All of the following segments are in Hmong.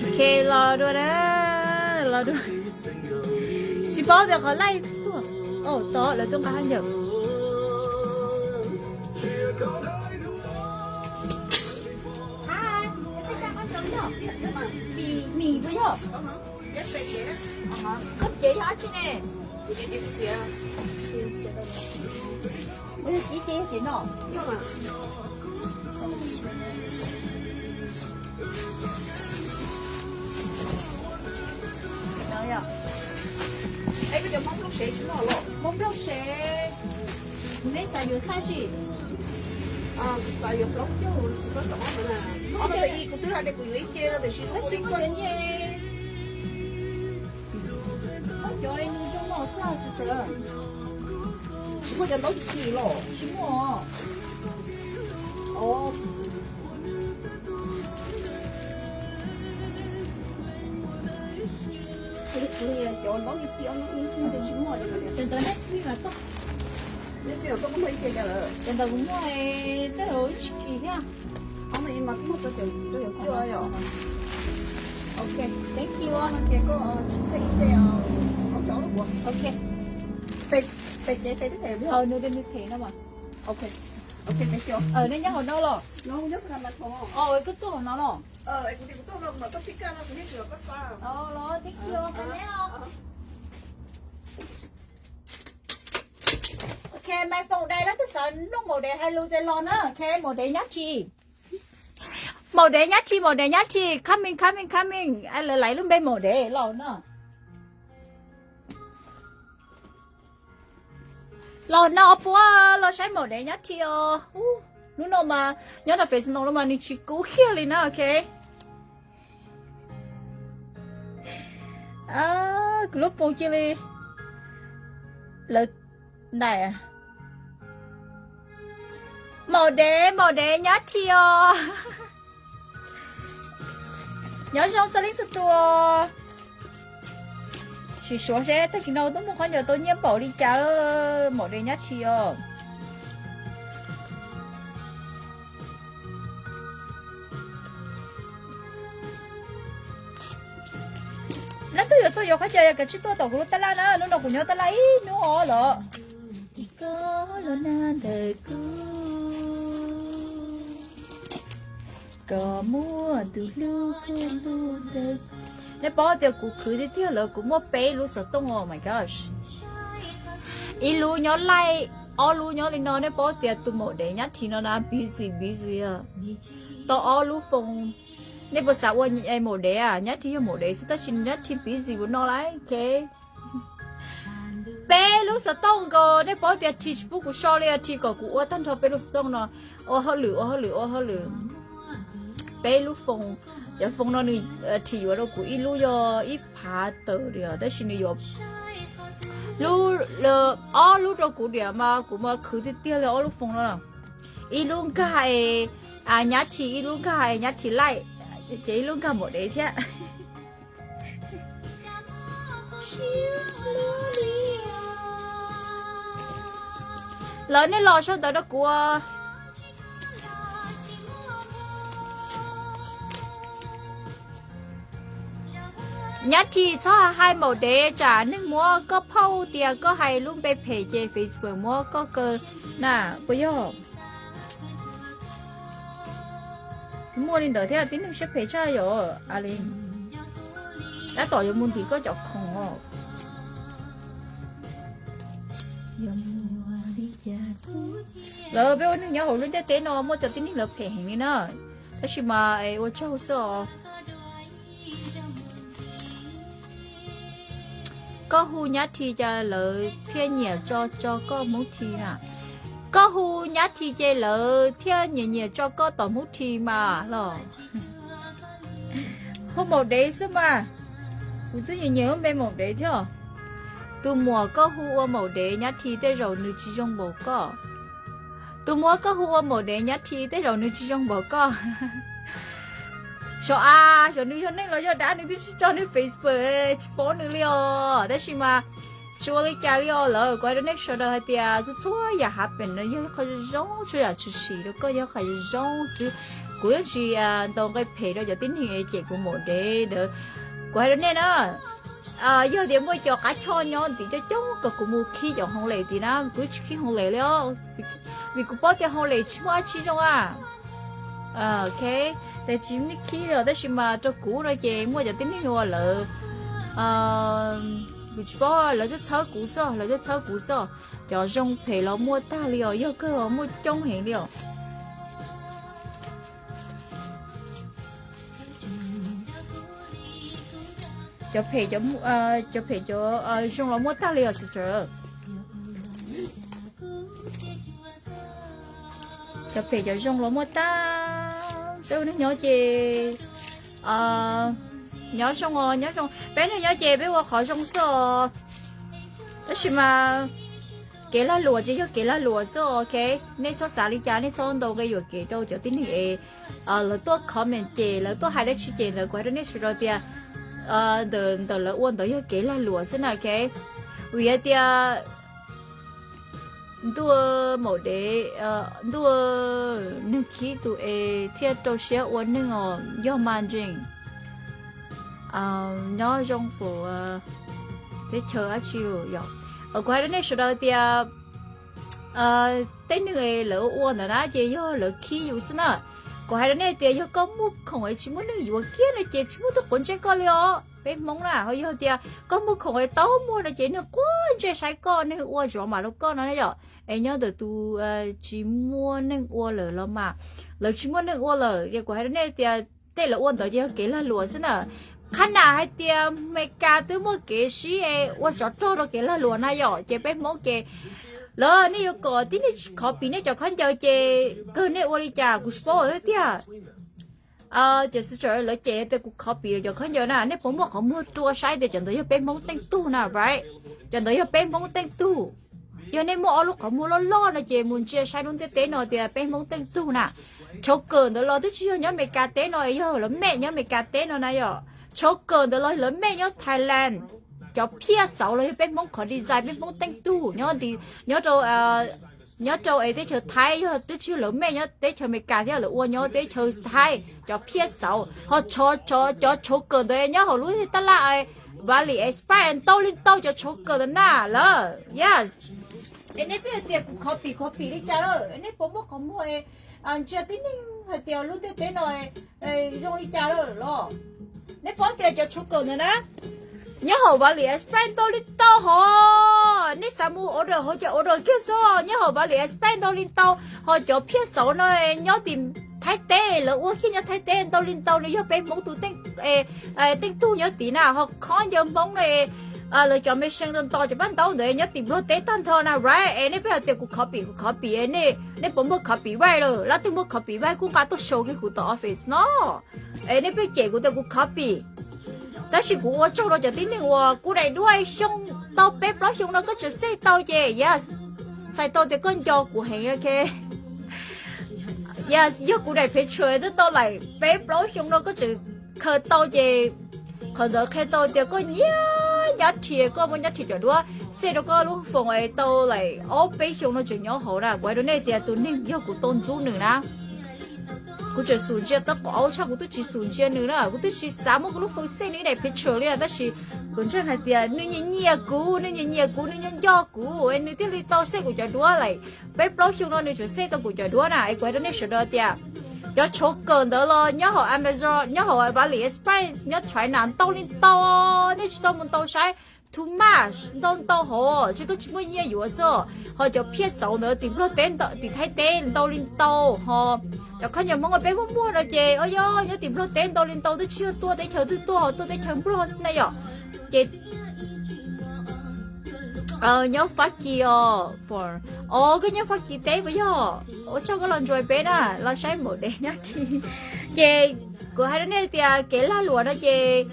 Ok, los dua na, los dua. Tsis paub tias qhov laij tuaj. Au, tod lawv tuaj nqa haj ncaws. Hi, mì, mì puas yog? Koj cev yog dab tsi ne? Ib ce yog cev no. Hmoob nplooj sev, neb xav yuav size tsi? Kuv xav yuav plaub caug, kuv twb hais tias kuv yuav ib ce no tiam sis kuv muaj cov nyiaj. Koj cov nws zoo mos xaj xwb. Tsis muaj cov ntaub ci los? Tsis muaj. Cov ntaub ci tsis muaj. Ces ntawd next week mas tau. Ces ntawd kuv muaj tej hauv tsis kis thiab. Ok, thank you. Ok. Nws them no mas. Nej nyob hauv no los? Koj tuaj hauv no los? Los, thank you, neb os. Ok, maiv foom dai lawm, twb xav mloog maum dev hais lus ces los na. Ok, maum dev nyab thi. Maum dev nyab thi, maum dev nyab thi, coming, coming, coming. Lawv laiv lub npe maum dev los na. Los no puab los saib maum dev nyab thi os. Hnub no mas nyob rau Fresno no mas nws tsis kub kiag li na, ok. Kuv lub foos cia li lawv ntais. Maum dev, maum dev nyab thi os. Nyob zoo txhua leej txhua tus. Sim suav seb tag kis no tuaj muag khaub ncaws tau nyiaj npaum li cas, maum dev nyab thi os. Leej twg yuav tuaj yuav khaub ncaws yog kav tsij tuaj tom kuv lub tab laj na, hnub no kuv nyob tab laj ib hnub os los. Koj los nag ntawm kuv, koj muaj tus hlub kuv hlub ntawm. Nej paub tias kuv khwv tiag tiag lawm, kuv muaj peb lub xov tooj, oh my gosh. Ib lub nyob laij, ob lub nyob li no, nej paub tias tus maum dev nyab thi no na busy busy. Tau ob lub foos, nej puas xav ua maum dev? Nyab thi yog maum dev xwb tab sis nyab thi busy ua no lawm, ok. Peb lub xov tooj nkaus, nej paub tias thi tsis pub kuv so li, thi kom kuv ua tag nrho peb lub xov tooj no, ua hauj lwm, ua hauj lwm, ua hauj lwm. Peb lub foos, cov foos no nws thi yuav rau kuv ib lub yog ib phav tawm diam, tab sis nws yuav lub, ob lub rau kuv diam mas kuv mas khwv tiag tiag li ob lub foos no. Ib lub nkag nyab thi, ib lub nkag nyab thi laij, ces ib lub nkag maum dev thiab. Lawv, nej los sau ntawv rau kuv. Nyab thi, txhob hais maum dev tsam neeg muab koj phauj tias koj hais lub npe phem ces Facebook muab koj kaw na, puas yog? Muaj li ntawd thiab, tib neeg siab phem tshaj yom. Ali, tab tom yuav mus ntim koj cov khoom os. Lawv, peb ua neeg nyob hauv lub ntiaj teb no muaj cov tib neeg lawv phem heev li na, tab sis mas ua tsaug xwb os. Koj hu nyab thi ces lawv thiaj nyiam tso tso koj hmoob thi na. Koj hu nyab thi ces lawv thiaj nyiam nyiam tso koj tom hmoob thi mas los. Hu maum dev xwb mas. Kuv twb nyiam nyiam lub npe maum dev thiab. Tus muam koj hu ua maum dev nyab thi tej zaum nws tsis zoo npaum koj. Tus muam koj hu ua maum dev nyab thi tej zaum nws tsis zoo npaum koj. Xyov a, xyov nws yog neeg los yog dab, nws twb tsis tso nws Facebook, tsis paub nws li os. Tab sis mas Tsis ua li cas li os lawm, kuv hais rau nej sawv daws hais tias txhua txhua yam happen no yog ib qho zoo zoo, txhua yam tshwm sim rau koj yog qhov zoo zoo xwb. Kuv yeej tsis ntaus nqe phem rau cov tib neeg cem kuv maum dev ntawd. Kuv hais rau nej na, yog tias muaj cov qab choj nyob ntiv coob coob kom kuv mus khib cov hoo les tid na, kuv tsis khib hoo les li os, vim kuv paub tias hoo les tsis muaj dab tsi zoo a. Ok, tab sis tsis khib os, tab sis mas rau kuv no ces muaj cov tib neeg uas lawv, kuv tsis paub, lawv txhawb txhawb kuv xwb, lawv txhawb txhawb kuv xwb. Cov zoo phem los muaj tag li os, yog kawg muaj coob heev li os. Cov phem, cov phem cov zoo los muaj tag li os sister. Cov phem cov zoo los muaj tag. Peb ua neej nyob ces nyob zoo os, nyob zoo. Peb neej nyob ces peb ua qhov zoo xwb os. Tab sis mas kev lag luam ces yog kev lag luam xwb, ok. Nej txhob xav li cas, nej txhob ntaus nqe yuam kev rau cov tib neeg es lawv tuaj comment ces lawv tuaj hais dab tsi ces ntawd kuv hais rau nej sawv daws tias ntawm, ntawm lawv ua ntawd yog kev lag luam xwb na, ok. Vim hais tias ntuj, maum dev, ntuj, neeg khib tus es thiaj rau siab ua neeg os, yog mas ntseeg. Nyob zoo pum teb chaws dab tsi los yom. Kuv hais rau nej sawv daws tias tej neeg es lawv ua ntawd na ces yog lawv khib yus xwb na. Kuv hais rau nej tias yog koj muaj khoom es tsis muaj neeg yuav kiag no ces tsis muaj tus quav ntsej koj li os, peb Hmoob na. Ho yog tias koj muaj khoom es tau muag no ces neeg quav ntsej saib koj, neeg ua zov mam rau koj no na yom. Es nyob ntawm tus tsis muaj neeg ua lawm los mas, lawv tsis muaj neeg ua lawm ces kuv hais rau nej tias tej lawv ua ntawd ces yog kev lag luam xwb na. Qhab nas hais tias Meskas twb muaj kev sib es ua tsov rog rau kev lag luam na yom, ces peb Hmoob ces lawv, nej yuav kom tib neeg copy nej cov khaub ncaws ces kawg nej ua li cas kuv tsis paub thiab tiag. Cov sister lawv cem tias kuv copy lawv cov khaub ncaws na, nej puas muaj qhov muag rua saib tias cov ntawd yog peb Hmoob teej tug na, right? Cov ntawd yog peb Hmoob teej tug. Yog nej muaj ob lub qhov muag loj loj no ces mus ntsia saib lub ntiaj teb no tias peb Hmoob teej tug na. Choker ntawd los twb tsis yog nyob Amelikas teb no, yog lawv mej nyob Amelikas teb no na yom. Choker ntawd los lawv mej nyob Thailand. Cov phiaj xauv los yog peb Hmoob qhov design, peb Hmoob teej tug nyob, nyob rau, nyob rau es teb chaws Thaib, yog twb tsis yog lawv mej nyob teb chaws Amelikas thiab, lawv ua nyob teb chaws Thaib cov phiaj xauv. Ho cov choker ntawd nyob hauv lub taj laj Valley Express ntau li ntau cov choker ntawd na lawm, yes. Es nej pheej hais tias kuv copy copy li cas lawm, nej puas muaj qhov muag ntsia tib neeg hais tias lub ntiaj teb no zoo li cas lawm los? Nej paub tias cov choker ntawd na, nyob hauv Valley Express ntau li ntau hos, nej xav mus order ho cia order kiag xwb, nyob hauv Valley Express ntau li ntau. Ho cov phiaj xauv no nyob tim Thaib teb, lawv ua kiag nyob Thaib teb ntau li ntau, nws yog peb Hmoob tus teej tug nyob tid na. Ho khaub ncaws Hmoob no, lawv cov machine nto nto cov paj ntaub ntawd nyob tim Nplog teb tag nrho na, right? Es nej pheej hais tias kuv copy kuv copy, nej puas muaj copyright lawm? Lab twg muaj copyright kuj nqa tuaj show kiag kuv tom office no. Es nej pheej cem kuv tias kuv copy. Tab sis kuv ua tsaug rau cov tib neeg uas kuv daim duab xyoo tau peb plaub xyoo no koj tseem save tau ces yes, txhais tau tias koj nco kuv heev, ok. Yes, yog kuv daim picture twb tau like peb plaub xyoo no koj tseem khaws tau ces qhov ntawd qhia tau tias koj nyiam nyab rhia, koj muaj nyab rhia cov duab save rau koj lub phone es tau like ob peb xyoo no tseem nyob hauv na. Kuv hais rau nej tias tus neeg yog kuv tau ntxub nws na, kuv tseem xub ntsia tab qhov aub tshaj, kuv twb tsis xub ntsia nws na, kuv twb tsis xav muab kuv lub phone save nws ib daim picture li na, tab sis kuv ntseeg hais tias nws nyiam nyiam kuv, nws nyiam nyiam kuv, nws nco nco kuv es nws thiaj li tau save kuv cov duab like peb plaub xyoo no nws tseem save tau kuv cov duab na. Es kuv hais rau nej sawv daws tias cov choker ntawd los nyob hauv Amazon, nyob hauv Valley Express nyob China ntau li ntau, nej tsis tau mus ntaus saib, too much, ntau ntau hos, ntshe koj tsis muaj nyiaj yuav xwb. Ho cov phiaj xauv ntawd tim Nplog teb, tim Thaib teb ntau li ntau, ho cov khaub ncaws Hmoob uas peb muaj muaj no ces o yog nyob tim Nplog teb ntau li ntau, twb tsis yog tuaj teb chaws twg tuaj, ho tuaj teb chaws Nplog xwb na yom. Ces nyob Fab Kis os, os koj nyob Fab Kis teb puas yog? Ua tsaug koj los ntsib peb na, los saib maum dev nyab rhia. Ces kuv hais rau nej tias kev lag luam no ces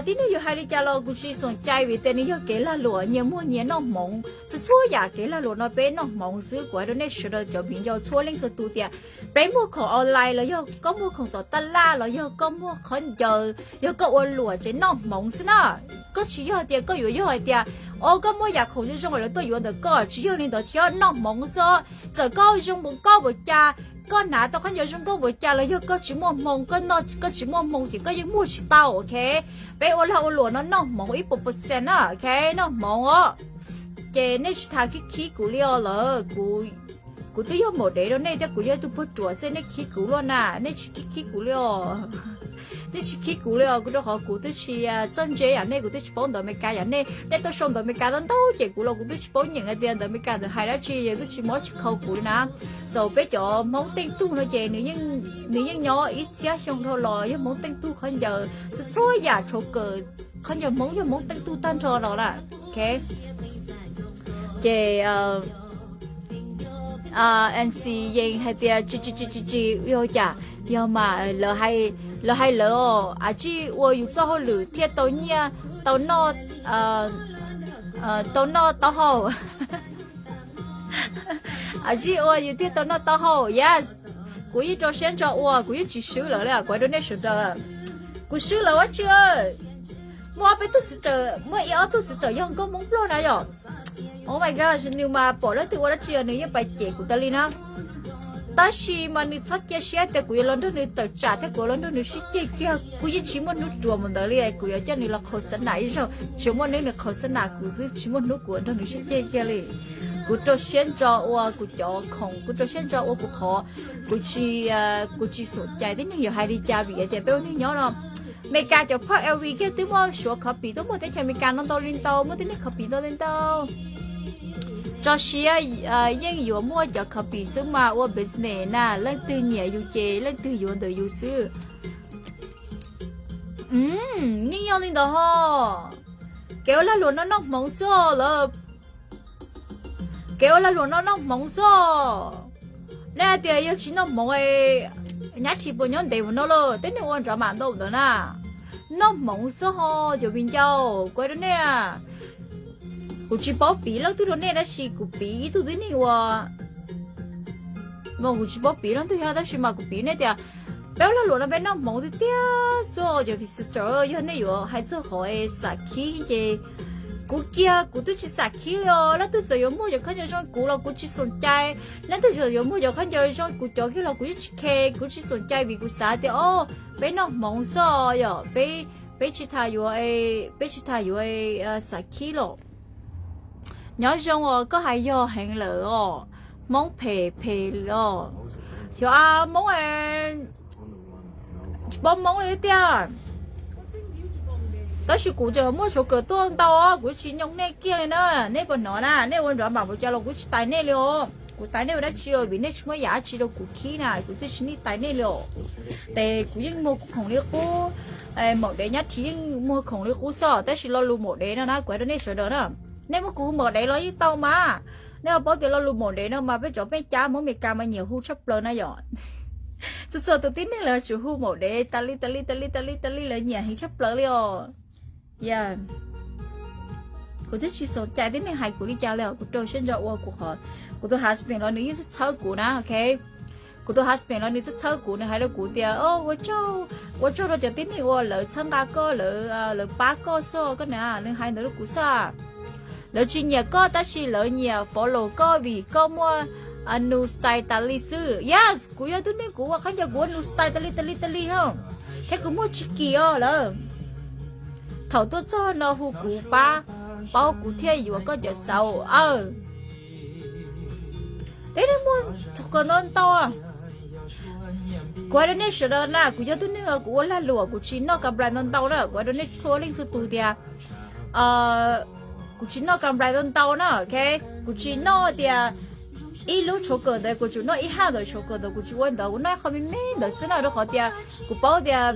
tib neeg yuav hais li cas los kuv tsis xom cai vim tias nws yog kev lag luam, nyias muaj nyias noj hmoov, txhua txhua yam kev lag luam no peb noj hmoov xwb. Kuv hais rau nej sawv daws cov viv ncaus txhua leej txhua tus tias peb muag khoom online los yog koj muag khoom tom taj laj los yog koj muag khaub ncaws, yog koj ua luam ces noj hmoov xwb na. Koj tsis yog tias koj yuav yog hais tias, o, koj muaj yam khoom zoo zoo lawv tuaj yuav ntawm koj, tsis yog li ntawd thiab, noj hmoov xwb. Txawm koj zoo npaum koj npaum cas, koj hnav tau khaub ncaws zoo nkauj npaum cas los yog koj tsis muaj hmoo, koj noj, koj tsis muaj hmoo ces koj yeej muag tsis tau, ok? Peb ua lag ua luam no noj hmoov ib puas percent na, ok? Noj hmoov os. Ces nej tsis tas khib khib kuv li os lawm, kuv, kuv twb yog maum dev rau nej thiab, kuv yog ib tug puag ruam xwb nej khib kuv luaj na, nej tsis khib khib kuv li os. Nej tsis khib kuv li os, kuv rau qhov kuv twb tsis txawj ntse yam nej, kuv twb tsis paub ntawv Amelikas yam nej, nej tuaj sau ntawv Amelikas ntau ntau ces kuv los kuv twb tsis paub nyeem hais tias ntawv Amelikas ntawd hais dab tsi, yus twb tsis mob tsis khau kuv li na. Xaus peb cov Hmoob teej tug no ces nws yeej, nws yeej nyob ib txhiab xyoo dhau los yog Hmoob teej tug khaub ncaws txhua txhua yam tshuav kawm, khaub ncaws Hmoob yog Hmoob teej tug tag nrho los na, ok? Ces N C yees hais tias tsis tsis tsis tsis tsis yog cas, yog mas lawv hais, lawv hais lawv os, a tsij ua yus txoj hauj lwm thiaj tau nyiaj, tau noj, tau noj taub hau. A tsij ua yus thiaj tau noj taub hau, yes. Kuv yeej rau siab ntso ua, kuv yeej tsis swb lawv li, kuv hais rau nej sawv daws, kuv swb lawv dab tsi? Muaj ob peb tug xwv txawm, muaj ib ob tug xwv txawm yog nkauj Hmoob Nplog na yom. Oh my God, nws mas pom leej twg ua dab tsi los nws yeej pais cem kuv tas li na. Tab sis mas nws txhob cia siab tias kuv yuav los nrog nws tawm tsam thiab kuv yuav los nrog nws sib ceg kiag, kuv yeej tsis muaj hnub ruam mus ntawd li, kuv yuav coj nws los qhaus xab nam ib zaug, tsuas muaj hnub nws qhaus xab nam kuv xwb, tsis muaj hnub kuv nrog nws sib ceg kiag li. Kuv rau siab ntso ua kuv cov khoom, kuv rau siab ntso ua kuv qhov, kuv tsis, kuv tsis xom cai tib neeg yuav hais li cas vim tias peb ua neej nyob no. Meskas cov phaj L V kiag twb muaj suav copy tuaj muag teb chaws Meskas no ntau li ntau, muaj tib neeg copy ntau li ntau. Tso siab, yeej yuav muaj cov copy xwb mas ua business na, leej twg nyiam yus ces leej twg yuav ntawm yus xwb. Yeej yog li ntawd ho. Kev ua lag luam no noj hmoov xwb lawm. Kev ua lag luam no noj hmoov xwb. Nej hais tias yog tsis noj hmoov, nyab tsis puas nyob ntev mus no lauj, tej neeg ua nrov mam ntau ntawd na. Noj hmoov xwb ho, cov viv ncaus, kuv hais rau nej, kuv tsis paub piv leej twg rau nej tab sis kuv piv ib tug tib neeg uas, kuv tsis paub piv leej twg yog tab sis mas kuv piv nej tias peb ua lag luam no peb noj hmoov tiag tiag xwb cov sister, yog nej yuav hais txog qhov xam khib ces kuv kiag kuv twb tsis xam khib li os. Leej twg txawm yuav muag cov khaub ncaws zoo kuv los kuv tsis xom cai, leej twg txawm yuav muag cov khaub ncaws zoo kuv cov kiag los kuv yeej tsis khe, kuv tsis xom cai vim kuv xav tias o, peb noj hmoov xwb yom, peb, peb tsis tas yuav, peb tsis tas yuav xam khib los. Nyob zoo os, koj hais yog heev lawm os, Hmoob phem phem os, xyov a Hmoob tsis paub Hmoob li tiag. Tab sis kuv tseem muaj suav kawm tuaj ntau, kuv tsis nyoo nej kiag li na. Nej puas hnov na, nej ua nrov mam puas cas los kuv tsis tais nej li os. Kuv tais nej ua dab tsi vim nej tsis muaj yam dab tsi rau kuv khib na, kuv twb tsis tais nej li os. Ces kuv yeej muag kuv khoom li qub, maum dev nyab thiv yeej muag khoom li qub xwb, tab sis lo lus maum dev no na kuv hais rau nej sawv daws na, nej muab kuv hu maum dev los yeej tau mas. Nej ho paub tias lo lus maum dev no mas peb cov pej cab Hmoob Meskas mas nyiam hu tshaj plaws na yom. Txhua txhua tus tib neeg lawv tsum hu maum dev tas li tas li tas li tas li tas li, lawv nyiam heev tshaj plaws li os. Kuv twb tsis xom cai tib neeg hais kuv li cas li os, kuv rau siab ntso ua kuv qhov. Kuv tus husband los nws yeej txhawb txhawb kuv na, ok. Kuv tus husband los nws txhawb txhawb kuv, nws hais rau kuv tias, o, ua tsaug, ua tsaug rau cov tib neeg uas lawv txhawb nqa koj, lawv, lawv pab koj xwb koj na, nws hais ntawd rau kuv xwb. Lawv tsis nyiam koj tab sis lawv nyiam follow koj vim koj muaj new style tas li xwb. Yes, kuv yog tib neeg kuv ua khaub ncaws kuv ua new style tas li tas li tas li ho, thiab kuv muag tsis kim os lawm. Thaum tuaj txog no hu kuv pab, paub kuv thiaj yuav koj cov xauv aw. Tib neeg muag txog kawg ntau ntau. Kuv hais rau nej sawv daws na, kuv yog tib neeg kuv ua lag luam, kuv tsis noj kam nplais ntau ntau na, kuv hais rau nej txhua leej txhua tus tias kuv tsis noj kam nplais ntau ntau na, ok. Kuv tsis noj tias ib lub tshuav kawm ntawd kuv tsum noj ib haj ntawd tshuav kawm ntawd, kuv tsis ua ntawd, kuv noj ib qho me me ntawd xwb na, rau qhov tias kuv paub tias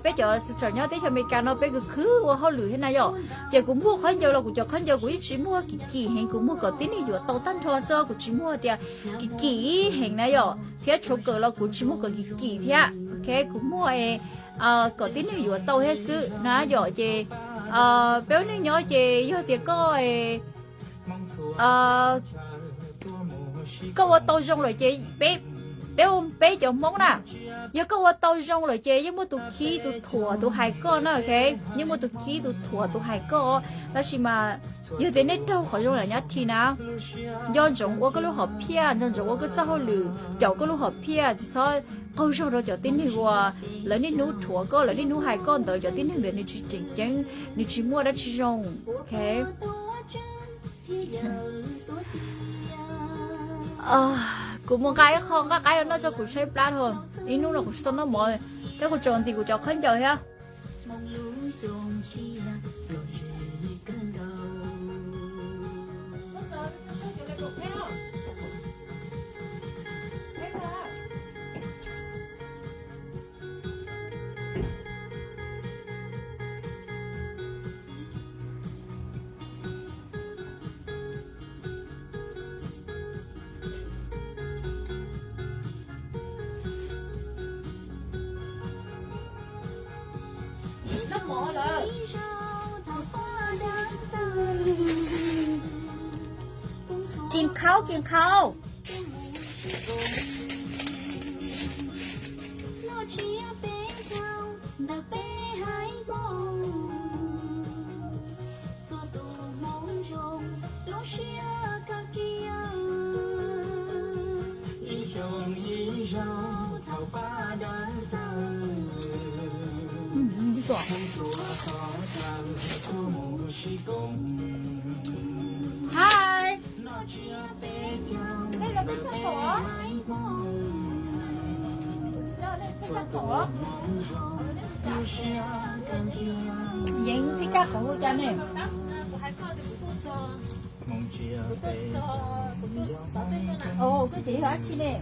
peb cov sister nyob teb chaws Amelikas no peb khwv khwv ua hauj lwm thiab na yom. Ces kuv muag khaub ncaws los kuv cov khaub ncaws kuv yeej tsis muag kim kim heev, kuv muag kom tib neeg yuav tau tag nrho xwb, kuv tsis muag tias kim kim heev na yom, thiab tshuav kawm los kuv tsis muag kom kim kim thiab, ok. Kuv muag kom tib neeg yuav tau thiab xwb na yom. Ces peb ua neej nyob ces yog tias koj koj ua tau zoo lawm ces peb, Peb ua peb cov Hmoob na, yog koj ua tau zoo lawm ces yeej muaj tus khib tus thuam tus hais koj na, ok? Yeej muaj tus khib tus thuam tus hais koj, tab sis mas yog tias nej raug qhov zoo lawm nyob thi na, nco ntsoov ua koj lub hom phiaj, nco ntsoov ua koj txoj hauj lwm, caum koj lub hom phiaj, tsis txhob qaug zog rau cov tib neeg uas lawv niaj hnub thuam koj, lawv niaj hnub hais koj ntawd, cov tib neeg ntawd nws tsis tseem ceeb, nws tsis muaj dab tsi zoo, ok? Kuv mus nqa ib qho nqaij qaib los noj tso, kuv tshaib plab dhau, ib hnub no kuv tsis tau noj mov, thiab kuv tseem ntim kuv cov khaub ncaws thiab. Kis qhaub, kis qhaub. Hi. Yeev, peb kab qhov hu cas ne? Koj ces yog dab tsi ne?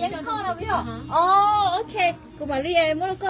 Yeev kho no yog? O, ok, kuv mam li muab rau koj.